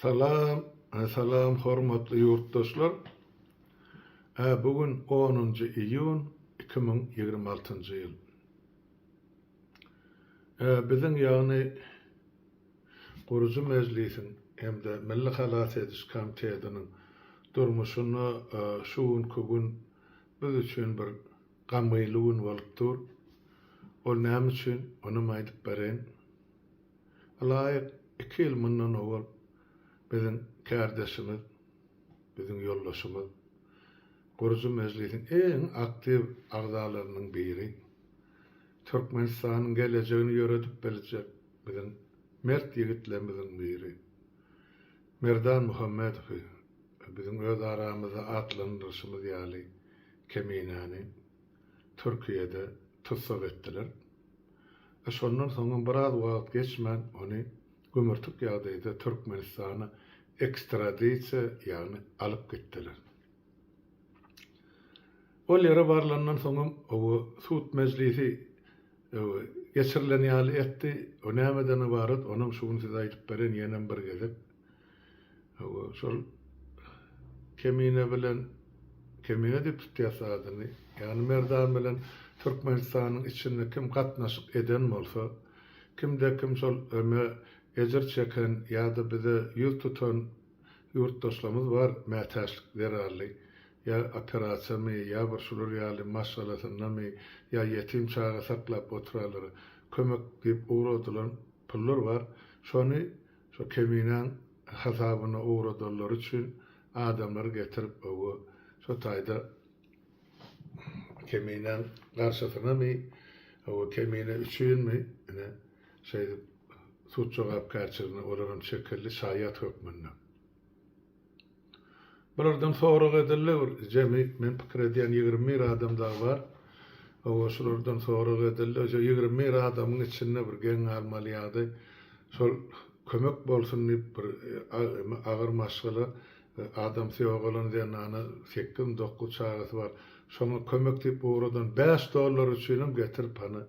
Salam, salam hormatly ýurtdaşlar. Bu gün onunjy iýun 2026-njy ýyl. Biziň ýagny Gurujy mejlisiň hem-de Milli halas ediş komitetiniň durmuşynda şu günki gün biz üçin bir gamgynly gün bolup dur. Ol näme üçin, onam aýdyp bereýin. Ylaýyk iki ýyl mundan owal biziň kärdeşimiz, biziň ýoldaşymyz, Gurujy mejlisiň iň aktiw agzalarynyň biri, Türkmenistanyň gelejegini ýöredip biljek biziň mert ýigitlerimiziň biri Merdan Muhammedowy biziň öz aramyzda atlandyryşymyz ýaly Keminäni Türkiýede tussag etdiler. E şondan soňam biraz wagt geçmän ony gümürtik ýagdaýda Türkmenistana ekstradisiýa ýagny alyp gitdiler. Ol ýere barlandan soňam owo sud mejlisi geçirilen ýaly etdi. O nämeden ybarat onam şu gün size aýdyp bereýin ýenem bir gezek. Hawa, şol Kemine bilen, Kemine diýip tutýas adyny, ýagny Merdan bilen Türkmenistanyň içinde kim gatnaşyk eden bolsa, kimde-kim şol öme ejir çeken ýa-da bize ýüz tutan ýurtdaşlarymyz bar mätäçlik zerarly, ýa operasiýamy, ýa bir şular ýaly maşgalasyndamy, ýa ýetim çaga saklap oturanlara kömek diýip ugradylan pullar bar, şony Şo Keminäň hasabyna ugradanlary üçin adamlary getirip owo şo taýda Keminäň garşysynamy owo Kemine üçinmi ine şeýdip sud jogapkärçiligine olaram çekildi şaýat hökmünde. Bulardan sorag edildi, bir jemi, men pikir edýän, 21 adam dagy bar. Hawa, şulardan sorag edildi. Şo 21 adamyň içinde bir geň galmaly ýagdaý, şol kömek bolsun diýip bir agyr maşgala, adamsy ýogalan zenana, sekizmi, dokuz çagasy bar. Şoňa kömek diýip ugradan bäş dollar üçinem getirip hany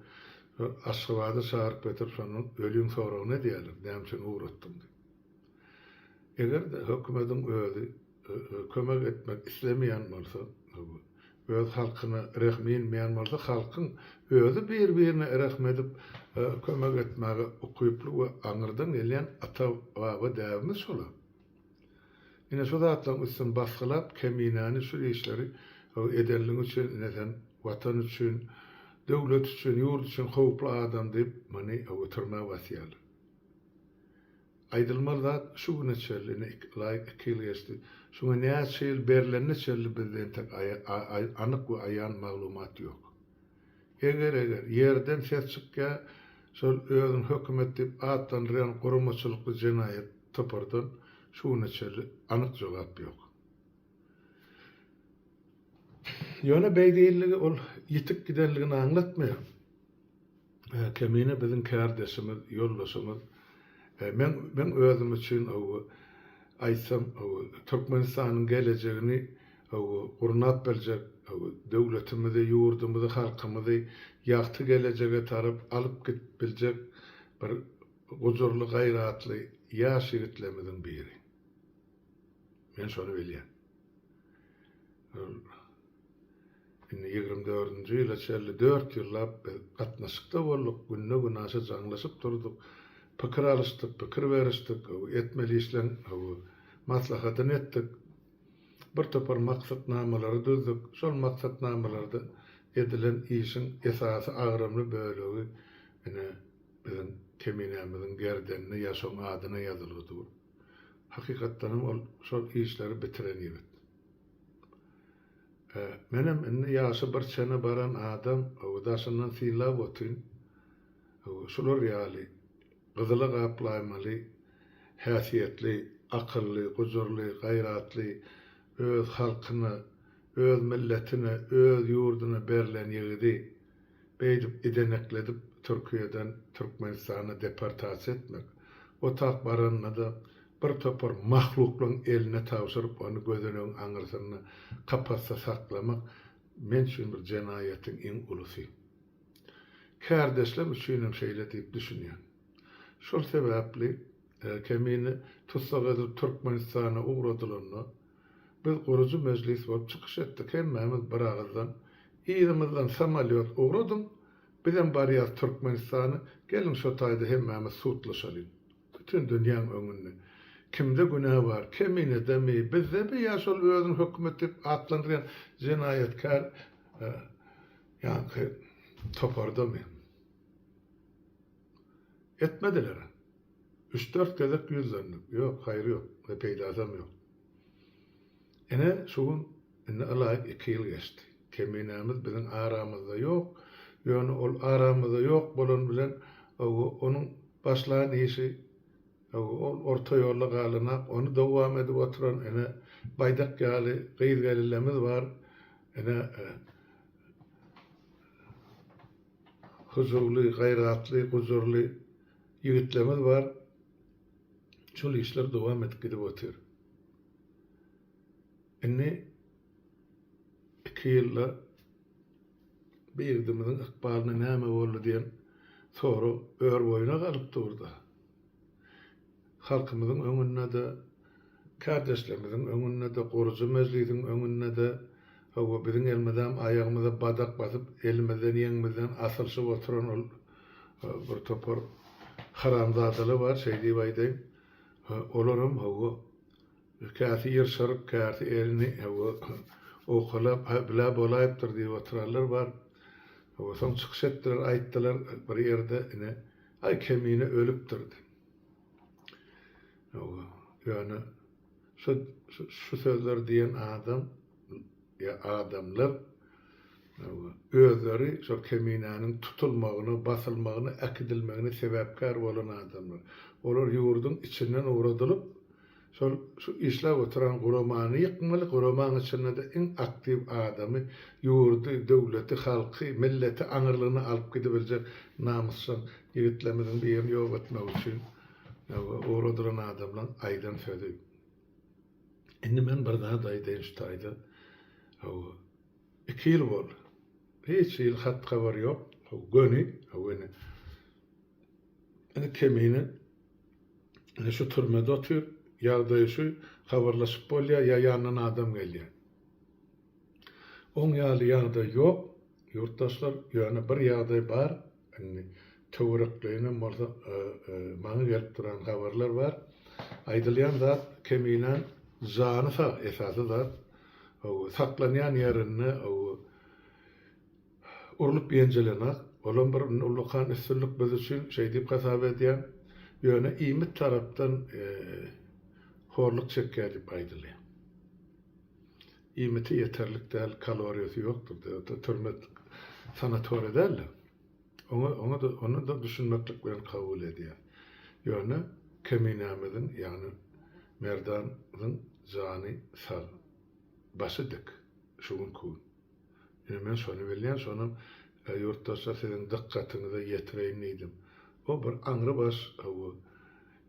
Aşgabada çagyryp getirip şondan ölüň soragyny edýärler, näme üçin ugratdyň diýip. Eger-de hökümediň özi kömek etmek islemeýän bolsa, öz halkyna rehmi inmeýän bolsa, halkyň özi bir-birine rehm edip kömek etmäge ukyply we aňyrdan gelýän ata-baba däbimiz şol-a. Ine şu zatlaryň üstüni basgylap Keminäni şu işleri edenligiň üçin ine sen Watan üçin, döwlet üçin, ýurt üçin howply adam diýip muny türmä basýarlar. Aýdylmaly zat, şu güne çenli, ine ylaýyk iki ýyl geçdi, şuňa näçe ýyl berlenine çenli bizde entek anyk we aýan maglumat ýok. Eger-eger, ýerden ses çykýar, şol özüni hökümet diýip atlandyrýan guramaçylykly jenaýat topardan şu güne çenli anyk jogap ýok. Ýöne beý diýildigi ol ýitip gidenligini aňlatmaýar. Kemine biziň kärdeşimiz, ýoldaşymyz. Men men özüm üçin aýtsam, Türkmenistanyň gelejegini gurnap biljek, döwletimizi, ýurdumyzy, halkymyzy ýagty gelejege tarap alyp gidip biljek bir gujurly, gaýratly ýaş ýigitlerimiziň biri. Men şony bilýän. Indi 24-nji ýyla çenli dört ýyllap biz gatnaşykda bolduk, günde-günaşa jaňlaşyp durduk, pikir alyşdyk, pikir berişdik, etmeli işleň maslahatyny etdik. Bir topar maksatnamalary düzdük. Şol maksatnamalarda edilen işiň esasy agramly bölegi ine biziň Keminämiziň gerdenine ýa şoň adyna ýazylgy dur. Hakykatdanam ol şol işleri bitiren ýigit. Menem indi ýaşy bir çene baran adam, daşyndan synlap otyryn. Şular ýaly gyzyla gaplaýmaly häsiýetli, akylly, gujurly, gaýratly, öz halkyna, öz milletine, öz ýurduna berlen ýigidi beýdip idenekledip Türkiýeden Türkmenistana deportasiýa etmek, o tak baranda-da bir topar mahluklaryň eline tabşyryp ony gözenegiň aňyrsynda kapasda saklamak men üçin bir jenaýatyň iň ulusy. Kärdeşlerim üçinem şeýle diýip düşünýän. Şol sebäpli. Kemine tussag edilip Türkmenistana ugradylanda, biz gurujy mejlis bolup çykyş etdik, hemmämiz bir agyzdan, Yzymyzdan samolýot ugradyň, bizem barýas Türkmenistana, geliň şo taýda hemmämiz sudlaşalyň. Bütin dünýäň öňünde. Kimde günä bar, Keminedemi, bizdemi ýa şol özüni hökümet diýip atlandyrýan jenaýatkär ýaňky topardamy? Etmediler. Üç-dört gezek ýüzlendik. Ýok, haýry ýok we peýdasam ýok. Ine, şu gün indi ylaýyk iki ýyl geçdi. Keminämiz biziň aramyzda ýok. Ýöne ol aramyzda ýok bolan bilen onuň başlan işi ol orta ýolda galanak. Ony dowam edip oturan ine Baýdak ýaly gyz-gelinlerimiz bar. Ine hyjuwly, gaýratly, gujurly ýigitlerimiz bar. Şol işler dowam edip gidip otyr. Indi iki ýylda bu ýigidimiziň ykbalyna näme boldy diýen sorag ör-boýuna galyp dur-da. Halkymyzyň öňünde-de, kärdeşlerimiziň öňünde-de, gurujy mejlisiň öňünde-de, hawa, biziň elmydam aýagymyza badak basyp, elimizden, ýeňimizden asylyşyp oturan ol bir topar haramzadalar bar, şeý diýip aýdaýyn. Olaram, hawa, käsi ýyrşaryp, käsi elini, hawa, owkalap, hä, bile bolaýypdyr diýip oturanlar bar. Hawa, soň çykyş etdiler, aýtdylar bir ýerde, ine, Aý, Kemine ölüpdir diýip. Hawa, ýöne şu şu sözleri diýen adam ýa adamlar hawa, özleri şol Keminäniň tutulmagyna, basylmagyna, äkidilmegine sebäpkär bolan adamlar. Olar ýurduň içinden ugradylyp, Şol şu işläp oturan guramany ýykmaly, guramaň içinde-de iň aktiw adamy, ýurdy, döwleti, halky, milleti aňyrlygyna alyp gidibiljek namysjaň ýigitlerimiziň birini ýok etmek üçin ugradylan adamlaň aýdan sözi. Indi men bir zat aýdaýyn şu taýda. Hawa, iki ýyl boldy. Hiç hili hat-habar ýok. Göni, hawa ine. Ine Kemine Ine şu türmede otyr, ýagdaýy şu, habarlaşyp bolýar ýa ýanyndan adam gelýär. Oň ýaly ýagdaý ýok, ýurtdaşlar, ýöne bir ýagdaý bar, indi töwerekleýinem bolsa maňa gelip duran habarlar bar. Aýdylýan zat Keminäň jany sag, esasy zat, saklanýan ýerinde Urlup ýenjilenak, olam bir ullakan üstünlik biz üçin, şeý diýip hasap edýän. Ýöne iýmit tarapdan horluk çekýär diýip aýdylýar. Iýmiti ýeterlik däl, kaloriýasy ýokdur. Türme sanatoriýa däl-de. Oňa, oňa-da, ony-da düşünmeklik bilen kabul edýär. Ýöne Keminämiziň, ýagny Merdanyň jany sag, başy dik şu günki gün. Ine men şony bilýän, şonam ýurtdaşlar siziň dykgatyňyza ýetireýin diýdim. O bir aňry baş hawa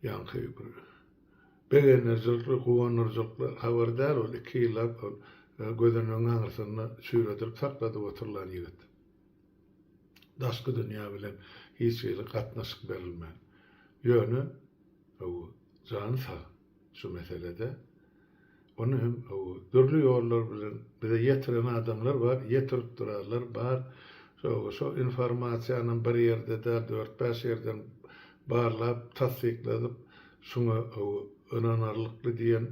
ýaňky bir begendirjilikli, guwandyryjykly habar däl ol, iki ýyllap ol gözenegiň aňyrsynda çüýredilip sakladyp oturylan ýigit. Daşky dünýä bilen hiç hili gatnaşyk berilmän. Ýöne hawa jany sag şu meselede. Ony hem dürli ýollar bilen bize ýetiren adamlar bar, ýetirip durarlar bar. Şo şo informasiýanam bir ýerde däl, dört-bäş ýerden barlap, tassykladyp, şuňa ynanarlykly diýen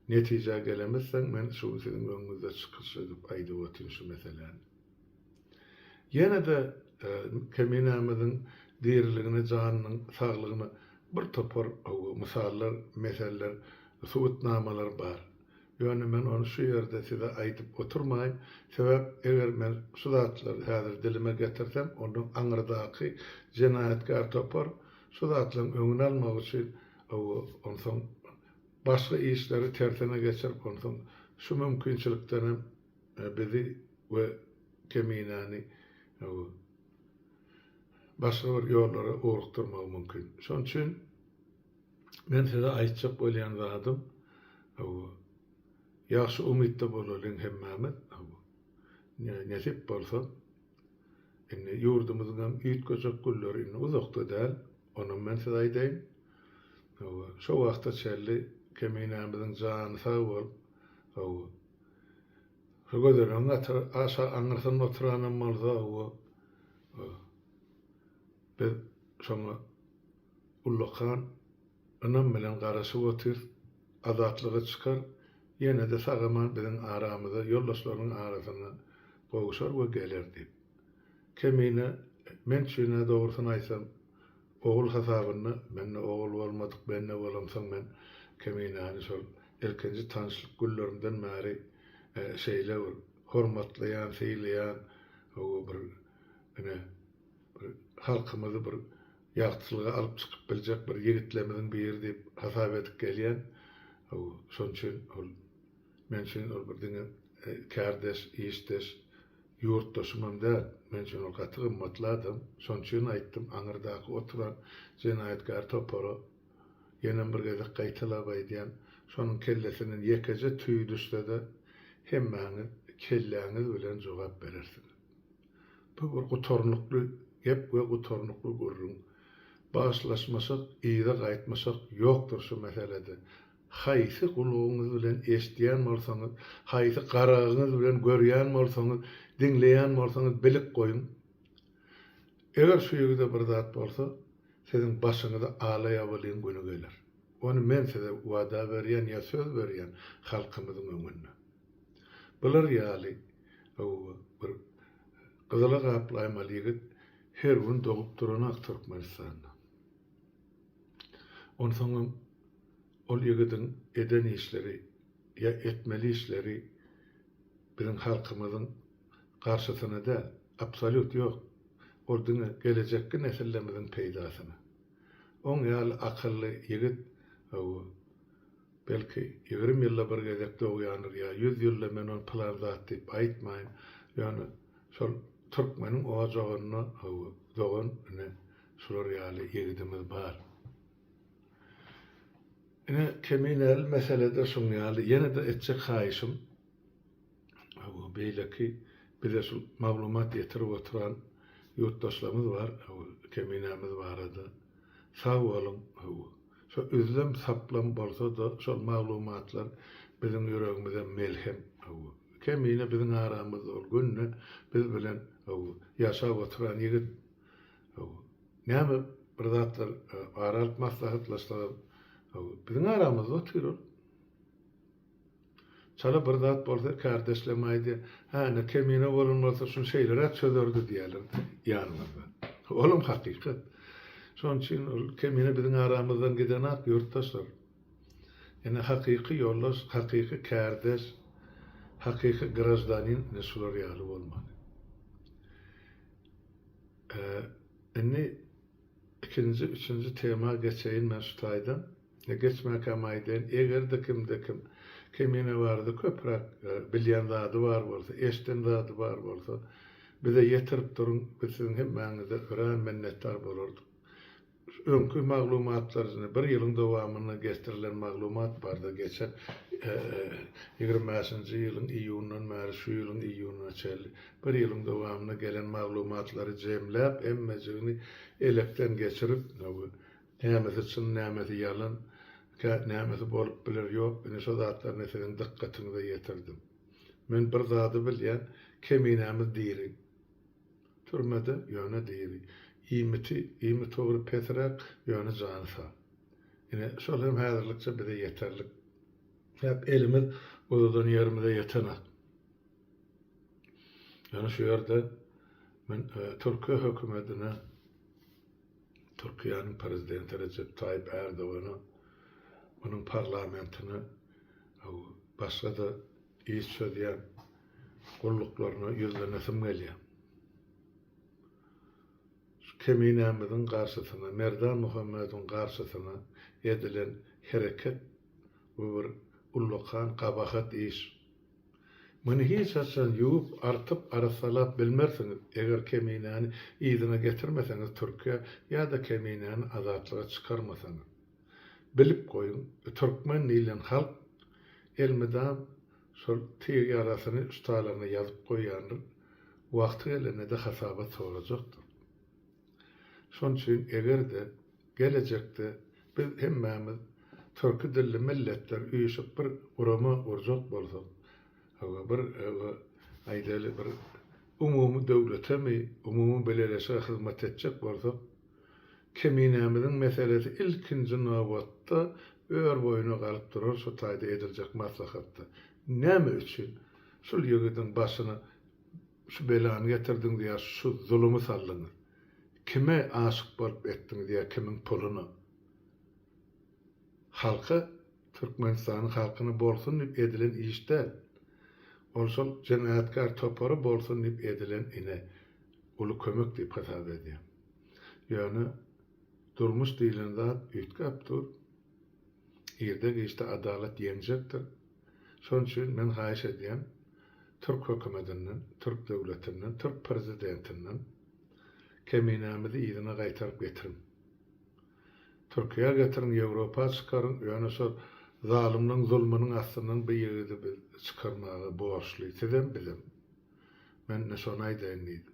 netijä gelemizsoň, men şu gün siziň öňüňizde çykyş edip aýdyp otyryn şu meseläni. Ýene-de Keminämiziň diriligine, janynyň saglygyna bir topar mysallar, meseller, subutnamalar bar. Ýöne men ony şu ýerde size aýdyp oturmaýyn. Sebäp eger men şu zatlary häzir dilime getirsem, ondan aňyrdaky jenaýatkär topar şu zatlaryň öňüni almak üçin onsoň başga işleri tersine geçirip, onsoň şu mümkinçilikdenem bizi we Keminäni başga bir ýollara ugrukdyrmagy mümkin. Şonuň üçin men size aýtjak bolýan zadym, ýagşy umytda bolalyň hemmämiz. Nesip bolsa, indi ýurdumyzyň hem üýtgejek günleri indi uzakda däl, onam men size aýdaýyn. Hawa, şo wagta çenli Keminämiziň jany sag bolup, hawa, şo gözenegiň aşa aňyrsynda oturanam bolsa, hawa, biz şoňa ullakan ynam bilen garaşyp otyrys, azatlyga çykar, ýene-de sag-aman biziň aramyza, ýoldaşlarynyň arasyna gowşar we geler diýip. Kemine, men üçin-ä dogrusyny aýtsam, Ogul hasabynda mende ogul bolmadyk bende bolamsoň men Keminäni şol ilkinji tanyşlyk günlerimden bäri şeýle bir hormatlaýan, sylaýan, hawa bir ine bir halkymyzy bir ýagtylyga alyp çykyp biljek bir ýigitlerimiziň biri diýip hasap edip gelýän. Hawa şonuň üçin ol men üçin ol bir diňe kärdeş, işdeş Ýurtdaşymam däl, men üçin ol gaty gymmatly adam. Şonuň üçin aýtdym, aňyrdaky oturan jenaýatkär topara ýenem bir gezek gaýtalap aýdýan, şonuň kellesinden ýekeje tüý düşse-de, hemmäňiz kelläňiz bilen jogap berersiňiz. Bu bir gutarnykly gep we gutarnykly gürrüň. Bagyşlaşmaşak, yza gaýtmaşak ýokdur şu meselede. Haýsy gulagyňyz bilen eşidýän bolsaňyz, haýsy garagyňyz bilen görýän bolsaňyz, diňleýän bolsaňyz bilip goýuň. Eger şu ýigide bir zat bolsa, siziň başyňyza ala ýabylyň güni geler. Ony men size wada berýän ýa söz berýän halkymyzyň öňünde. Bular ýaly bir gyzyla gaplaýmaly ýigit her gün dogup duranok Türkmenistanda. Onsoňam ol ýigidiň eden işleri ýa etmeli işleri biziň halkymyzyň garşysyna däl, absolýut ýok. Ol diňe gelejekki nesillerimiziň peýdasyna. Oň ýaly akylly ýigit hawa, belki 20 ýylda bir gezek dogýandyr ýa 100 ýylda men ony pylan zat diýip aýtmaýyn, ýöne şol türkmeniň ojagynda hawa, dogan ine Şular ýaly ýigidimiz bar. Ine, Kemineli meselede şuň ýaly. Ýene-de etjek haýyşym, bu beýleki bize şu maglumat ýetirip oturan ýurtdaşlarymyz bar, Keminämiz barada. Sag boluň. Şo üzlem-saplam bolsa-da, şol maglumatlar biziň ýüregimize melhem. Kemine biziň aramyzda ol günde biz bilen ýaşap oturan ýigit. Näme bir zatlar ara alyp maslahatlaşsagam, biziň aramyzda otyr ol. Çala bir zat bolsa kärdeşlerim aýdýar, hä, ine Kemine bolan bolsa şuny şeýleräk çözerdi diýýärler ýanymyzda. Olam hakykat. Şonuň üçin ol Kemine biziň aramyzdan gidenak ýurtdaşlar. Ine hakyky ýoldaş, hakyky kärdeş, hakyky graždanin ine şular ýaly bolmaly. Indi ikinji, üçünji tema geçeýin men şu taýdan. Geçmäkäm aýdaýyn, eger-de kimde-kim Kemine barada köpräk bilýän zady bar bolsa, eşden zady bar bolsa, bize ýetirip duruň, biz siziň hemmäňize örän minnetdar bolardyk. Öňki maglumatlar indi bir ýylyň dowamynda getirilen maglumat barda geçen 25-nji ýylyň iýunyndan bäri şu ýylyň iýunyna çenli bir ýylyň dowamynda gelen maglumatlary jemläp hemmejigini elekden geçirip nämesi çyn nämesi ýalan nämesi bolup biler ýok ine şo zatlaryny siziň dykgatyňyza ýetirdim. Men bir zady bilýän keminämiz diri. Türmede, ýöne diri. Iýmiti, iýmit ugry pesräk, ýöne jany sag. Ine, şol hem häzirlikçe bize ýeterlik. Sebäp elimiz uzadan ýerimize ýetenak. Ýöne şu ýerde men Türkiýe hökümetine, Türkiýäniň prezidenti Rejep Taýyp Ärdogana, onuň parlamentine, başga-da iş çözýän gulluklaryna ýüzlenesim gelýär. Şu keminämiziň garşysyna, Merdan Muhammedowyň garşysyna edilen hereket bu bir ullakan gabahat iş. Muny hiç haçan ýuwup, artyp, arassalap bilmersiňiz, eger keminäni yzyna getirmeseňiz Türkiýä ýa-da keminäni azatlyga çykarmasaňyz. Bilip goýuň, türkmen diýlen halk elmydam şol tyg ýarasyny ştalaryna ýazyp goýýandyr, wagty gelende-de hasabat sorajakdyr. Şonuň üçin eger-de gelejekde. Biz hemmämiz türki dilli milletler üýşüp bir gurama gurjak bolsak, hawa bir aýdaly bir umumy döwletemi, umumy bileleşige hyzmat etjek bolsak, Keminämiziň meselesi ilkinji nobatda ör boýuna galyp durar şu taýda ediljek maslahatda. Näme üçin şul ýigidiň başyna şu belany getirdiňiz ýa şu zulumy saldyňyz? Kime aşyk bolup etdiňiz ýa kimiň puluna? Halka, Türkmenistanyň halkyna bolsun diýip edilen iş däl. Ol şol jenaýatkär topara bolsun diýip edilen ine uly kömek diýip hasap edýän. Ýöne durmuş diýlen zat üýtgäp dur. Irde-giçde adalat ýeňjekdir. Şonuň üçin men haýyş edýän türk hökümedinden, türk döwletinden, türk prezidentinden Keminämizi yzyna gaýtaryp getiriň. Türkiýä getiriň, Ýewropa çykaryň, ýöne şol zalymlaň zulmunyň astyndan bu ýigidi biz çykarmaga borçly, sizem, bizem. Men ine şony aýdaýyn diýdim.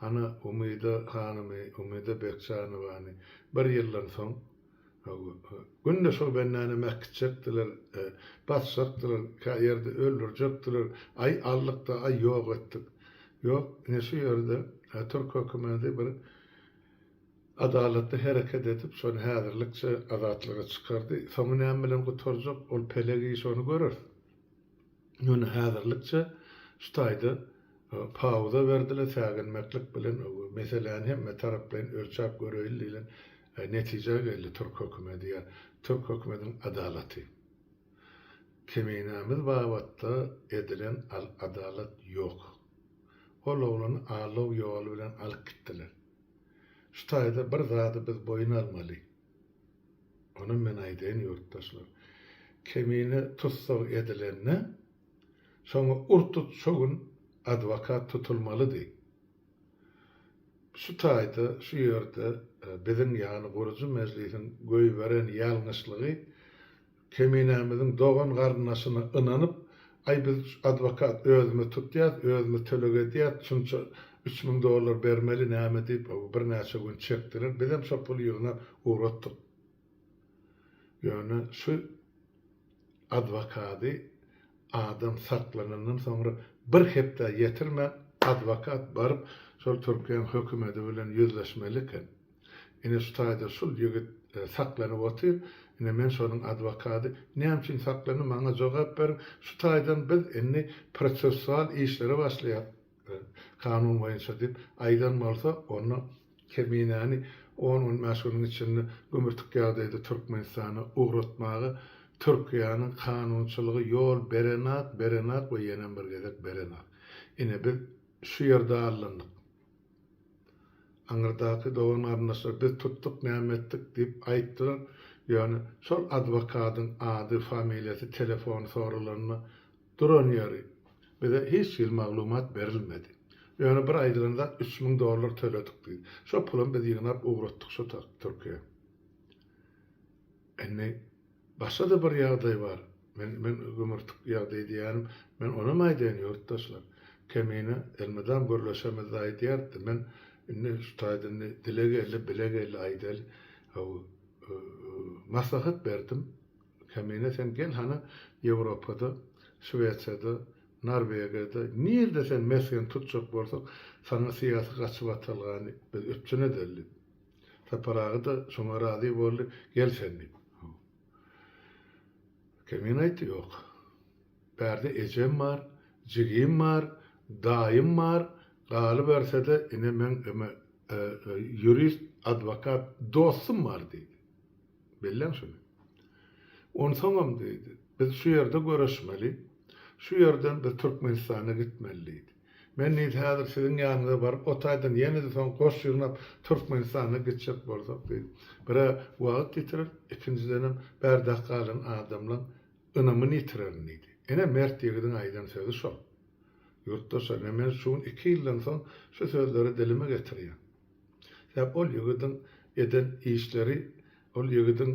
Hany Umyda hanymy, Umyda Bekjanowany bir ýyldan soň günde şol bendänem äkitjekdiler, basjakdylar, kä ýerde öldürjekdiler, aý aldyk-da, aý ýok etdik. Ýok, ine şu ýerde türk hökümeti bir adalatly hereket edip, şony häzirlikçe azatlyga çykardy. Soňy näme bilen gutarjak, ol pelek işi, ony göreris. Ýöne häzirlikçe şu taýda pauza berdiler, säginmeklik bilen meseläni hemme taraplaýyn ölçäp göreýli diýlen netijä geldi türk hökümeti ýa türk hökümetiniň adalaty. Keminämiz babatda edilen adalat ýok. Ol oglany aldaw ýoly bilen alyp gitdiler. Şu taýda bir zady biz boýun almaly. Onam men aýdaýyn ýurtdaşlar. Kemine tussag edilende şoňa ur-tut şo gün adwokat tutulmalydy. Şu taýda, şu ýerde biziň ýagny gurujy mejlisiň goýberen ýalňyşlygy Keminämiziň dogan-garyndaşyna ynanyp, aý biz adwokat özümiz tutýas, özümiz töleg edýäs, şunça 3000 dollar bermeli näme diýip, birnäçe gün çekdiler. Bizem şo puly ýygnap ugratdyk. Ýöne şu adwokady adam saklanandan soňra bir hepdä ýetirmän adwokat baryp şol Türkiýäň hökümedi bilen ýüzleşmeli eken. Ine şu taýda şul ýigit saklanyp otyr, ine men şonuň adwokady, näme üçin saklandy maňa jogap beriň, şu taýdan biz indi prosessual işlere başlaýas kanun boýunça diýip aýdan bolsa, onda Keminäni on-on bäş günüň içinde gümürtik ýagdaýda Türkmenistana ugratmaga Türkiýäniň kanunçylygy ýol berenak, berenak we ýenem bir gezek berenak. Ine biz şu ýerde aldandyk. Aňyrdaky dogan-garyndaşlar biz tutduk, näme etdik diýip aýtdylar. Ýöne şol adwokadyň ady, familiýasy, telefony soralanda duran ýeri bize hiç hili maglumat berilmedi. Ýöne bir aýdylan zat 3000 dollar töledik diýdi. Şo pulam biz ýygnap ugratdyk şo Türkiýä. Indi Başga-da bir ýagdaý bar. Men men gümürtik ýagdaý diýýänim, men onam aýdaýyn ýurtdaşlar. Kemine elmydam gürleşemizde aýdýardy. Men indi şu taýda indi dile geldi, bile geldi aýdaly. Hawa, maslahat berdim. Kemine sen gel hany Ýewropada, Şwesiýada, Norwegiýada, nirde sen mesgen tutjak bolsaň, saňa syýasy gaçybatalgany biz üpjün edeli diýip. Sapar aga-da şoňa razy boldy, Gel sen diýip. Kemin aýtdy, Ýok. Bärde ejem bar, jigim bar, daýym bar, galyberse-de ine meň eme ýurist, adwokat dostum bar diýdi. Belläň şuny. Onsoňam diýdi, biz şu ýerde göreşmeli, şu ýerden biz Türkmenistana gitmeli diýdi. Men diýdi, häzir siziň ýanyňyza baryp, o taýdan ýene-de soň goş ýygnap Türkmenistana gitjek bolsak diýdi. Bir-ä wagt ýitirer, ikinjidenem bärde galan adamlaň ynamyny ýitirerin diýdi. Ine, mert ýigidiň aýdan sözi şol. Ýurtdaşlar, ine men şu gün iki ýyldan soň şu sözleri dilime getirýän. Sebäp ol ýigidiň eden işleri, ol ýigidiň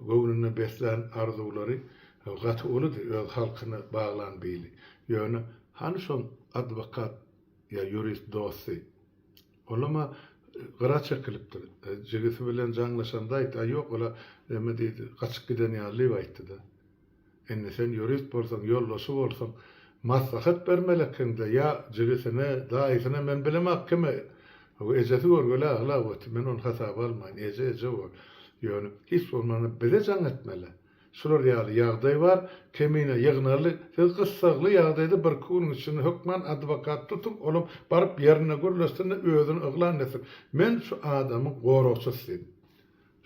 göwnünde beslän arzuwlary gaty uludy, öz halkyna baglan bili. Ýöne hany şoň adwokat ýa ýurist dosty? Olam-a gyra çekilipdir. Jigisi bilen jaňlaşanda aýtdy, aý ýok, ol-a neme diýdi, gaçyp giden ýaly diýip aýtdy-da. Indi sen ýurist bolsaň, ýoldaşy bolsaň, maslahat bermeli ekeniň-dä, ýa jigisine, daýysyna, men bilemok kime. Ejesi görgüli aglap otyr, men ony hasaba almaýyn, eje eje bor. Ýöne hiç bolmanda bize jaň etmeli. Şular ýaly ýagdaý bar, Kemine ýygnaly, siz gyssagly ýagdaýda birki günüň içinde hökman adwokat tutuň, olam baryp ýerinde gürleşsin-de özüni yglan etsin. Men şu adamyň goragçysy diýdim.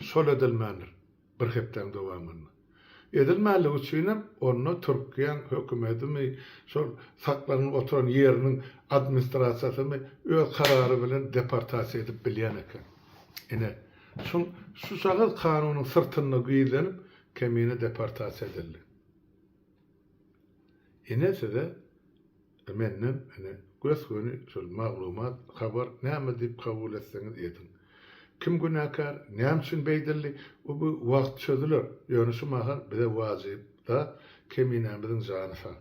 Şol edilmändir bir hepdäň dowamynda. Edilmänligi üçinem onda Türkiýäň hökümedimi, şol saklanyp oturan ýeriniň administrasiýasymy öz karary bilen deportasiýa edip bilýän eken. Ine, şuň şujagaz kanunyň syrtynda gizlenip Kemine deportasiýa edildi. Ine size menden ine gös-göni şol maglumat, habar näme diýip kabul etseňiz ediň. Kim günäkär, näme üçin beýdildi, bu bu wagt çözüler. Ýöne şu mahal bize wajyp zat Keminämiziň jany sag.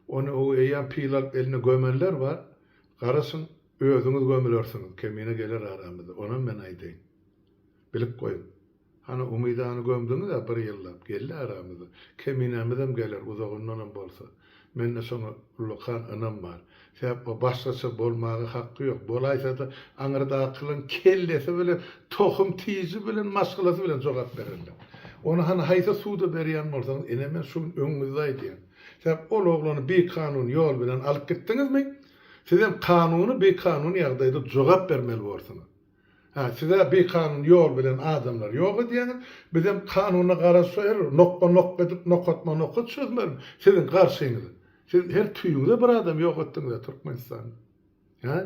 Ony o eýýäm pil alyp eline gömenler bar. Garaşyň, özüňiz gömülersiňiz, Kemine geler aramyza, onam men aýdaýyn. Bilip goýuň. Hany Umydany gömdüňiz-ä bir ýyllap, geldi aramyza. Keminämizem geler, uzagyndanam bolsa. Mende şoňa ullakan ynam bar. Sebäp o başgaça bolmaga hakky ýok. Bolaýsa-da aňyrdakylaň kellesi bilen, tohum tiji bilen, maşgalasy bilen jogap bererler. Ony hany haýsy suda berýän bolsaňyz, ine men şu gün öňüňizde aýdýan. Sebäp ol oglany bikanun ýol bilen alyp gitdiňizmi, sizem kanuny bikanun ýagdaýda jogap bermeli borsuňyz. Hä, siz-ä bikanun ýol bilen adamlary ýok edýäňiz, bizem kanuna garaşsa her nokba-nokba edip, nokatma-nokat çözmelimi siziň garşyňyza? Siz her tüýüňize bir adam ýok etdiňiz-ä Türkmenistanda. Hä?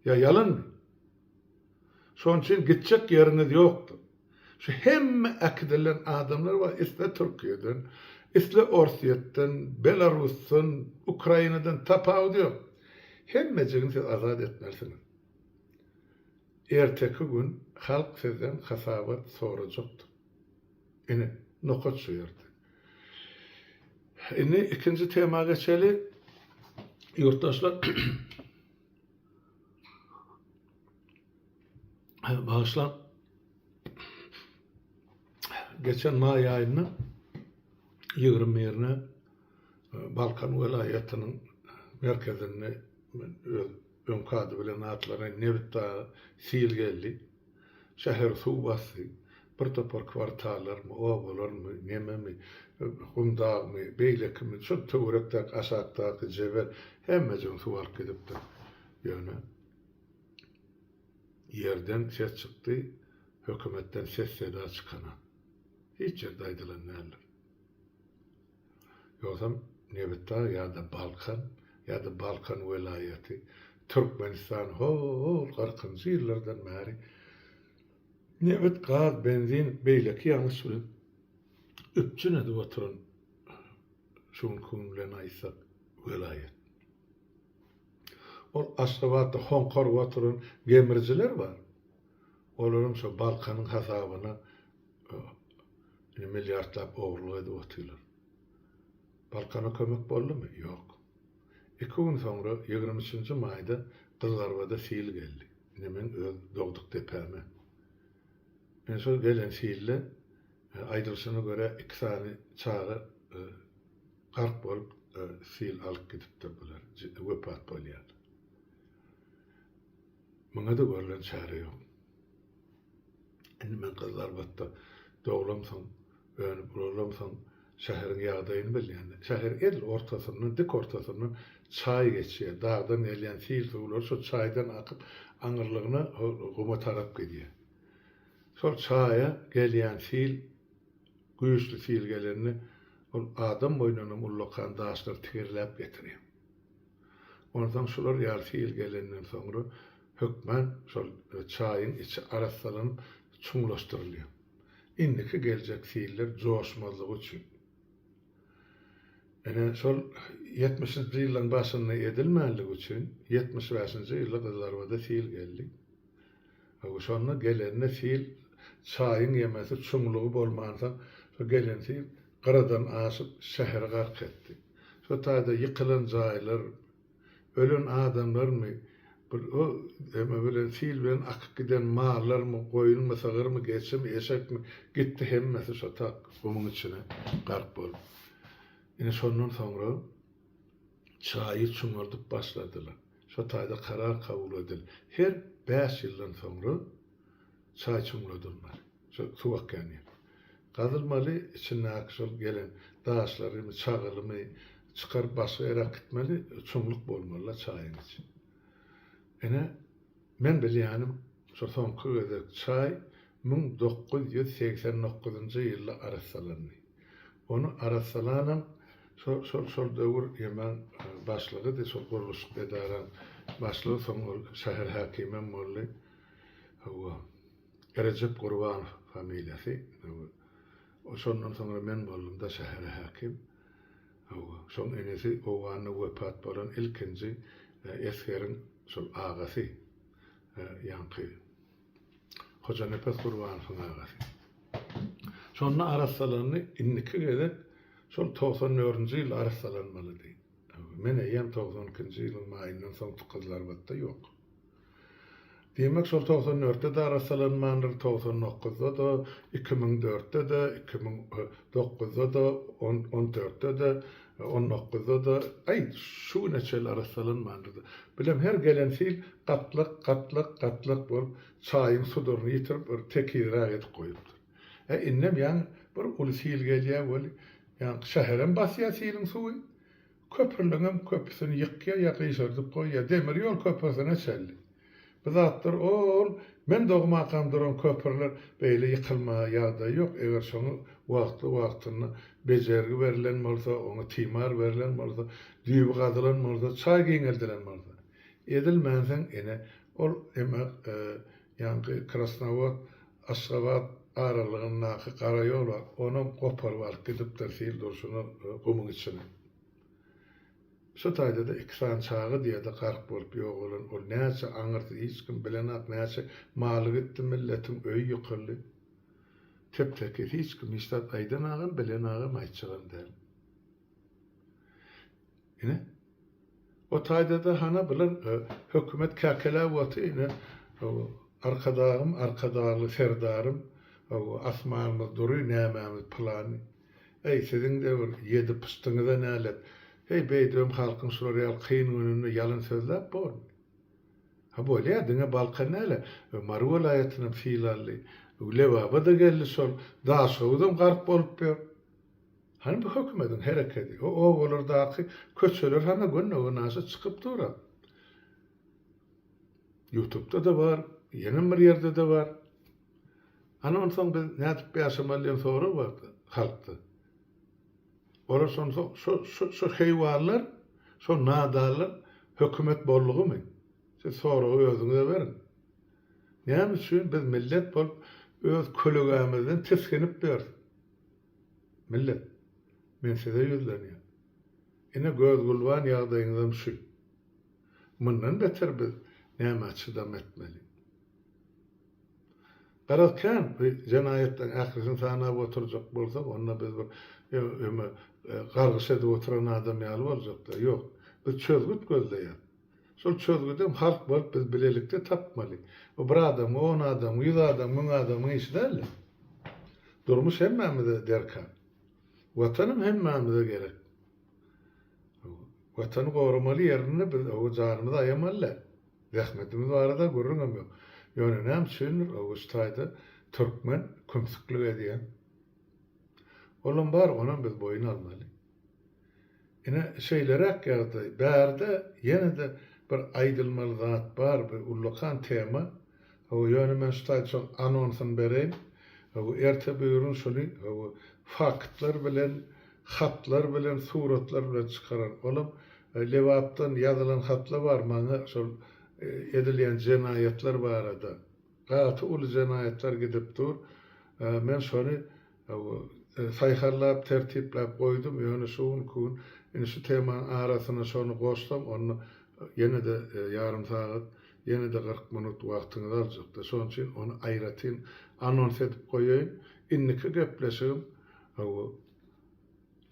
Ýa ýalanmy? Şonuň üçin gitjek ýeriňiz ýokdur. Şu hemme äkidilen adamlar bar, isle Türkiýeden, isle Orsýetden, Belarusdan, Ukrainadan tapawudy ýok. Hemmejigini siz azat etmelisiňiz. Erteki gün halk sizden hasabat sorajakdyr. Ine, nokat şu ýerde. Indi ikinji tema geçeli. Ýurtdaşlar, bagyşlaň. Geçen maý aýynda 21-ine Balkan welaýatynyň merkezinde men öz Öňki ady bilen atlanan Nebitdaga sil geldi. Şäheri suw basdy. Bir topar kwartallarmy, obalarmy, nememi, Gumdagmy, beýlekimi, şol töwerekdäki aşakdaky jebel hemmejigini suw alyp gidipdir. Ýöne ýerden ses çykdy, hökümetden ses-seda çykanak. Hiç ýerde aýdylan däldir. Ýogsam Nebitdag ýa-da Balkan ýa-da Balkan welaýaty Türkmenistan ho-ol kyrkynjy ýyllardan bäri nebit, gaz, benzin, beýleki ýangyç bilen üpjün edip oturan şu günki gün bilen aýtsak welaýat. Ol Aşgabatda hoňkaryp oturan gemrijiler bar. Olaram şo Balkanyň hasabyna Indi milliardlap ogurlyk edip otyrlar. Balkana kömek boldumy? Ýok. Iki gün soňra, 23-nji maýda Gyzgarbada sil geldi. Ine meň öz dogduk depäme. Ine şol gelen silde, aýdylyşyna görä, iki sany çaga gark bolup, sil alyp gidipdir bular, wepat bolýarlar. Muňa-da görlen çäre ýok. Indi men Gyzylarbatda doglamsoň, önüp ulalamsoň, şäheriň ýagdaýyny bilýän. Şäheriň edil ortasyndan, dik ortasyndan çaý geçýär. Dagdan gelýän sil suwlary şol çaýdan akyp, aňyrlygyna guma tarap gidýär. Şol çaýa gelýän sil, güýçli sil gelende, ol adam boýundanam ullakan daşlary tigirläp getirýär. Onsoň şular ýaly sil gelenden soňra hökman şol çaýyň içi arassalanyp çuňlaşdyrylýar. Indiki geljek siller joşmazlygy üçin. Ine şol ýetmişinji ýyllaryň başynda edilmänligi üçin ýetmiş bäşinji ýylda Gyzylarbada sil geldi. Şonda gelende sil çaýyň ýemesi çuňlugy bolmansoň şo gelen sil gyradan aşyp şäheri gark etdi. Şo taýda ýykylan jaýlar, ölen adamlarmy? Bir o eme bilen sil bilen akyp giden mallarmy, goýunmy, sygyrmy, geçimi, eşekmi gitdi hemmesi şo tak gumuň içine gark bolup. Ine şondan soňra çaýy çuňaldyp başladylar. Şo taýda karar kabul edildi. Her bäş ýyldan soňra çaý çuňladylmaly. Şo suw akýan ýer. Gazylmaly, içindäki şol gelen daşlarymy, çagylymy çykaryp başga ýere äkitmeli, çuňluk bolmaly-da çaýyň içi. Ine, men bilýänim, şo soňky gezek çaý 1989-njy ýylda arassalandy. Ony arassalanam şo şol şol döwür ýemäň başlygydy, şol gurluşyk edaraň başlygy, soň ol şäher häkimem boldy. Hawa. Rejep Gurbanow familiýasy. Hawa. Şondan soňra men boldum-da şähere häkim. Hawa. Şoň enesi Owganda wepat bolan ilkinji esgeriň şol agasy. Ýaňky Hojanepes Gurbanowyň agasy. Şonda arassalandy, indiki gezek şol 94-nji ýylda arassalanmalydy. Men eýýäm 92-nji ýylyň maýyndan soň Gyzylarbatda ýok. Diýmek, şol 94-de-de arassalanmandyr, 99-da-da, 2004-de-de, 2009-da-da, on dörtde-de, on dokuzda-da, aý, şu güne çenli arassalanmandyr-da. Bilem, her gelen sil gatlak, gatlak, gatlak bolup, çaýyň suduryny ýitirip, bir tekizräk edip goýupdyr. Ä, indem ýaňy bir uly sil gelýär weli, ýaňky şäherem basýar siliň suwy. Köprüleňem köpüsini ýykýar ýa gyşardyp goýýar, demir ýol köprüsine çenli. Bu zatlar o-ol men dogmakam duran köprüler beýle ýykylmaga ýagdaýy ýok, eger şoňa wagtly-wagtynda bejergi berlen bolsa, oňa timar berlen bolsa, düýbi gazylan bolsa, çaý giňeldilen bolsa. Edilmänsoň ine ol eme ýaňky Krasnowod Aşgabat aralygyndaky gara ýol bar, onam goparyp alyp gidipdir sil durşuna gumuň içine. Şo taýda-da iki sany çaga diýýär-de gark bolup ýogalan, ol näçe aňyrsy hiç kim bilenak, näçe maly gitdi milletiň, öýi ýykyldy. Tep-tekiz hiç kim hiç zat aýdanagam, bilenagam, aýtjagam däl. Ine, o taýda-da hana bular hökümet käkeläp otyr, ine, Arkadagym, Arkadagly Serdarym, asmanymyz dury, nämämiz pylany. Eý, siziň-de bir ýedi pyşdyňyza nälet. Heý, beýdibem halkyň şular ýaly kyn gününde ýalan sözläp bormy? Ha bolýa, diňe Balkan däl-ä, Mary welaýatynam sil aldy, Lebaba-da geldi şol, Daşhowuzam gark bolup ýör. Hany bu hökümediň herekedi? O obalardaky köçeler hana günde-günaşa çykyp dur-a. Ýutubda-da bar, ýenem bir ýerde-de bar. Hany onsoň biz nädip ýaşamaly diýen sorag bar halkda. Olar şonsoň şo şo şo heýwanlar, şo nadanlar hökümet boldugymy? Siz soragy özüňize beriň. Näme üçin biz millet bolup öz kölegämizden tisginip ýörüs? Millet, men size ýüzlenýän. Ine göz-gülban ýagdaýyňyzam şu. Mundan beter biz nämä çydam etmeli? Garaz kän bu jenaýatlaryň ählisini sanap oturjak bolsak, onda biz bir öme gargyş edip oturan adam ýaly boljakda. Ýok. Biz çözgüt gözleýäs. Şol çözgüdem halk bolup biz bilelikde tapmaly. Bu bir adamyň, on adamyň, ýüz adamyň, müň adamyň işi däl-de. Durmuş hemmämize derkar. Watanam hemmämize gerek. Watany goramaly ýerinde biz oba janymyzy aýamaly däl. Zähmetimiz barada gürrüňem ýok. Ýöne näme üçindir oba şu taýda türkmen kümsüklik edýär. Olam bar, onam biz boýun almaly. Ine, şeýleräk ýagdaý. Bärde ýene-de bir aýdylmaly zat bar, bir ullakan tema. Hawa, ýöne men şu taýda şoň anonsyny bereýin. Hawa, erte-böwrün şuny, hawa, faktlar bilen, hatlar bilen, suratlar bilen çykarar. Olam Lebapdan ýazylan hatlar bar maňa şol edilýän jenaýatlar barada. Gaty uly jenaýatlar gidip dur. Men şony saýhallap, tertipläp goýdum, ýöne şu günki gün indi şu temanyň arasyna şony goşsam, onda ýene-de ýarym sagat, ýene-de 40 minut wagtyňyzy aljakda. Şonuň üçin ony aýratyn anons edip goýaýyn. Indiki gepleşigim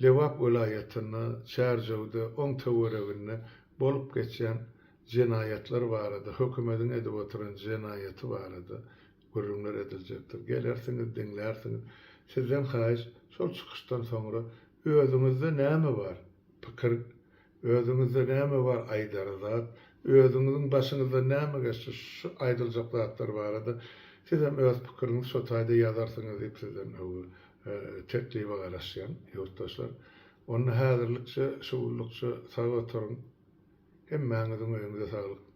Lebap welaýatynda, Çärjewde, oň töwereginde bolup geçýän. jenaýatlar barada, hökümediň edip oturan jenaýaty barada gürrüňler ediljekdir. Gelersiňiz, diňlärsiňiz. Sizden haýyş, şol çykyşdan soňra özüňizde näme bar, pikir, özüňizde näme bar aýdara zat, özüňiziň başyňyzdan näme geçdi, şu aýdyljak zatlar barada sizem öz pikiriňizi şo taýda ýazarsyňyz diýip sizden teklibe garaşýan, ýurtdaşlar. Onda häzirlikçe, şu günlükçe sag oturyň. Hemmäňiziň öýüňize saglyk.